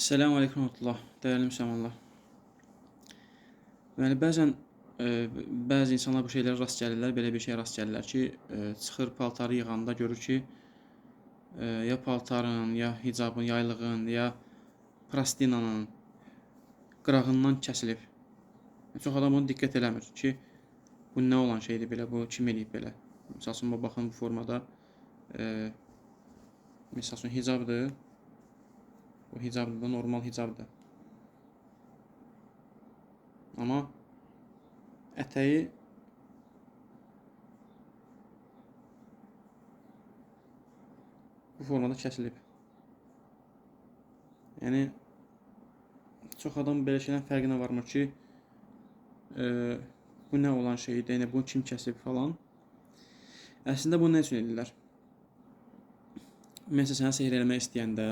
Selamun aleyküm rahmetullah, dəyərli müsəlmanlar. Deməli, bəzən bəzi insanlar bu şeylərə rast gəlirlər, belə bir şeyə rast gəlirlər ki, çıxır paltarı yığanda görür ki, ya paltarın, ya hicabın, yaylığın, ya prastinanın qırağından kəsilib. Çox adam bunu diqqət eləmir ki, bu nə olan şeydir belə, bu kim eləyib belə. Misal üçün, baxın bu formada, misal üçün hicabdır. Bu hicabdır da, normal hicabdır. Amma ətəyi bu formada kəsilib. Yəni, çox adam belə şeylərin fərqinə varmır ki, bu nə olan şeydir, yəni bunu kim kəsib falan. Əslində bunu nə üçün edirlər? Məsələn, sənə sehr eləmək istəyəndə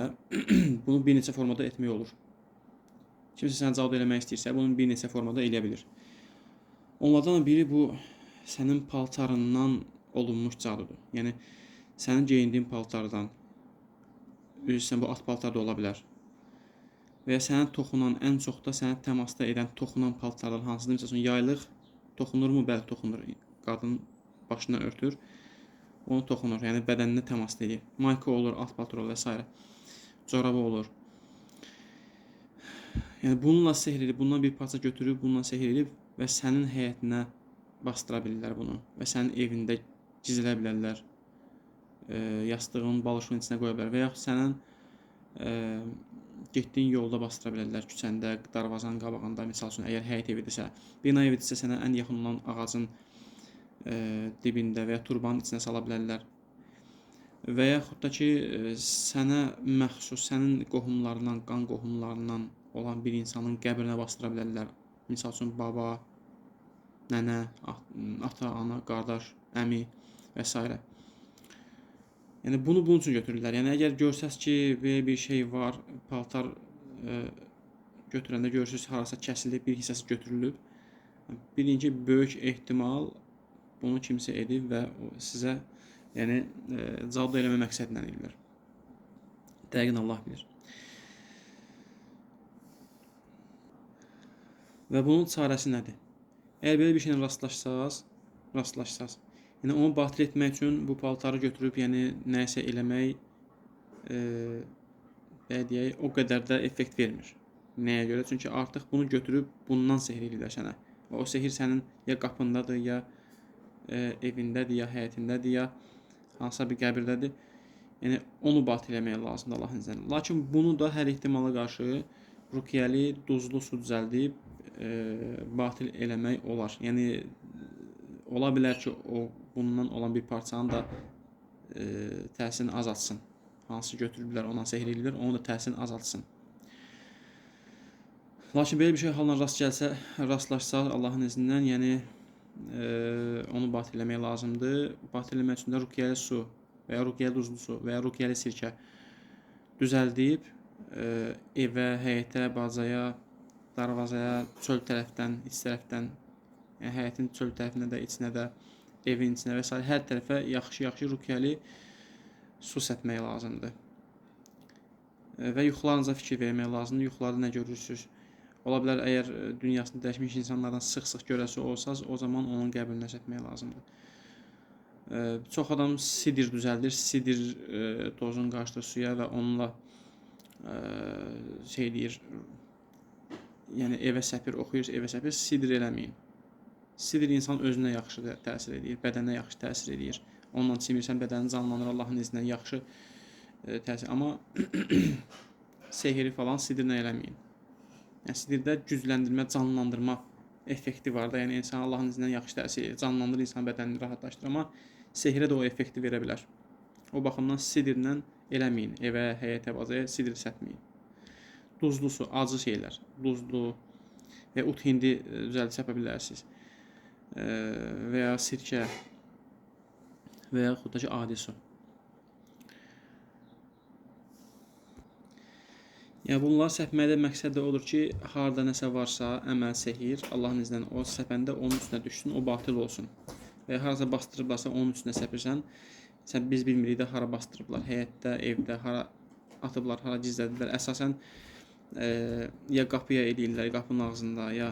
bunu bir neçə formada etmək olur. Kimsə sənə cadu eləmək istəyirsə, bunu bir neçə formada eləyə bilir. Onlardan biri bu sənin paltarından olunmuş cadudur. Yəni, sənin geyindiyin paltardan, üzrsən, bu at paltar da ola bilər. Və ya sənə toxunan, ən çox da sənə təmasda edən toxunan paltarlar hansıdır? Məsəl üçün, yaylıq toxunurmu? Bəli, toxunur. Qadın başına örtür. Onu toxunur, yəni bədəninə təmas edir. Mayka olur, alt paltar olur və s. Corabı olur. Yəni bununla sehr edib, bundan bir parça götürüb, bununla sehr edib və sənin həyətinə bastıra bilirlər bunu və sənin evində gizlədə bilərlər. Yastığın, balışın içinə qoya bilər və yaxud sənin getdiyin yolda bastıra bilərlər, küçəndə, darvazanın qabağında, misal üçün, əgər həyət evidirsə, bina evidirsə, sənə ən yaxın olan ağacın dibində və ya turbanın içinə sala bilərlər. Və yaxud da ki, sənə məxsus, sənin qohumlarından, qan qohumlarından olan bir insanın qəbrinə bastıra bilərlər. Misal üçün, baba, nənə, ata, ana, qardaş, əmi və s. Yəni, bunu bunun üçün götürürlər. Yəni, əgər görsəz ki, belə bir şey var, paltar götürəndə görürsünüz, harasa kəsilib, bir hissəsi götürülüb. Bilin ki, böyük ehtimal bunu kimsə edib və sizə yəni, cadu eləmə məqsədlə edirlər. Dəqiq Allah bilir. Və bunun çarəsi nədir? Əgər belə bir şeylə rastlaşsaz, yəni onu batil etmək üçün bu paltarı götürüb, yəni nəyisə eləmək, belə deyək, o qədər də effekt vermir. Nəyə görə? Çünki artıq bunu götürüb bundan sehr edirlər sənə. Və o sehir sənin ya qapındadır, ya evindədir, ya həyətindədir, ya hansısa bir qəbirdədir. Yəni, onu batil eləmək lazımdır Allahın izni ilə. Lakin bunu da hər ehtimala qarşı ruqyəli, duzlu su düzəldib batil eləmək olar. Yəni, ola bilər ki, o bundan olan bir parçanın da təsirini azaltsın. Hansı götürüblər, ondan sehr eləyirlər, onu da təsirini azaltsın. Lakin belə bir şey halına rast gəlsə, rastlaşsa Allahın izni ilə, yəni onu batil eləmək lazımdır. Batil eləmək üçün də ruqyəli su və ya ruqyəli duzlu su və ya ruqyəli sirkə düzəldib evə, həyətə, bacaya, darvazaya, çöl tərəfdən, iç tərəfdən, yəni həyətin çöl tərəfinə də, içinə də, evin içinə və s. Hər tərəfə yaxşı-yaxşı ruqyəli su səpmək lazımdır. Və yuxularınıza fikir vermək lazımdır. Yuxularda nə görürsünüz? Ola bilər, əgər dünyasını dəyişmiş insanlardan sıx-sıx görəsi olsaz, o zaman onun qəbrinə səpmək lazımdır. Çox adam sidir düzəldir, sidir tozunu qarışdırır suya və onunla şey deyir, yəni evə səpir, oxuyur, evə səpir, sidir eləməyin. Sidir insan özünə yaxşı təsir edir, bədənə yaxşı təsir edir. Onunla çimirsən, bədəni canlanır, Allahın izni ilə yaxşı təsir. Amma sehiri falan sidirlə eləməyin. Yəni, sidirdə gücləndirmə, canlandırma effekti var da, yəni insan Allahın izni ilə yaxşı təsir edir, canlandırır, insan bədənini rahatlaşdırır, amma sehirə də o effekti verə bilər. O baxımdan sidirlə eləməyin, evə, həyətə, bacaya sidir səpməyin. Duzlu su, acı şeylər, duzlu və ut hindi düzəldib səpə bilərsiniz. Və ya sirkə və yaxud da ki, adi su. Yəni, bunları səpməkdə məqsəd də odur ki, harada nəsə varsa, əməl, sehir, Allahın izni ilə o səpəndə onun üstünə düşsün, o batil olsun. Və ya harasa bastırıblarsa, onun üstünə səpirsən, sən biz bilmirik də hara bastırıblar, həyətdə, evdə, hara atıblar, hara gizlədiblər. Əsasən, Ya qapıya eləyirlər, qapının ağzında, ya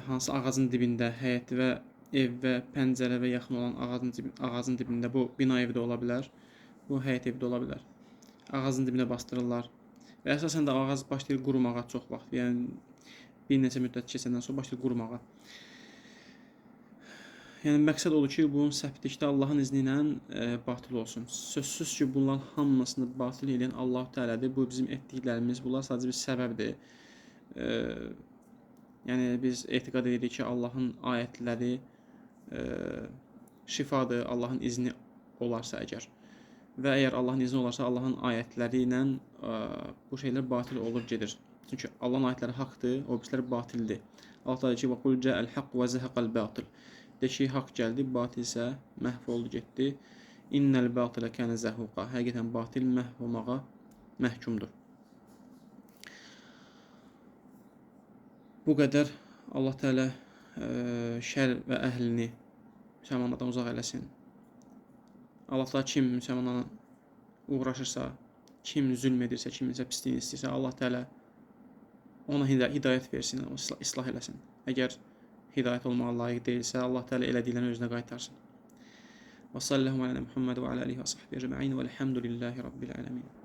hansı ağacın dibində, həyət və ev və pəncərə və yaxın olan ağacın dibində, bu bina evi də ola bilər, bu həyət evi də ola bilər. Ağacın dibinə bastırırlar. Və əsasən də ağac başlayır qurumağa çox vaxt. Yəni bir neçə müddət keçəndən sonra başlayır qurumağa. Yəni məqsəd odur ki, bunun səpdikdə Allahın izni ilə batil olsun. Sözsüz ki, bunların hamısını batil edən Allah Teala'dır. Bu bizim etdiklərimiz, bunlar sadəcə bir səbəbdir. Yəni biz etiqad edirik ki, Allahın ayətləri şifadır, Allahın izni olarsa əgər. Və əgər Allahın izni olarsa, Allahın ayətləri ilə bu şeylər batil olur gedir. Çünki Allahın ayətləri haqdır, o birislər batildir. Allah Teala deyir ki: "Və qul ca'al haqq və zəhaqal batil." De ki, haqq gəldi, batil isə məhv oldu, getdi. İnnəl batilə kənə zəhuqa. Həqiqətən batil məhv olmağa məhkumdur. Bu qədər. Allah Teala şər və əhlini müsəlmanlardan uzaq eləsin. Allah Teala kim müsəlmanlarla uğraşırsa, kim zülm edirsə, kiminsə pisliyini istəyirsə, Allah Teala ona hidayət versin, o islah eləsin. Əgər hidayət olmağa layiq deyilsə, Allah Teala elədiklərini özünə qaytarsın. Və sallallahu alə Muhammed və alə alihi və sahbihi ecmaîn və elhamdülillahi rabbil alamin.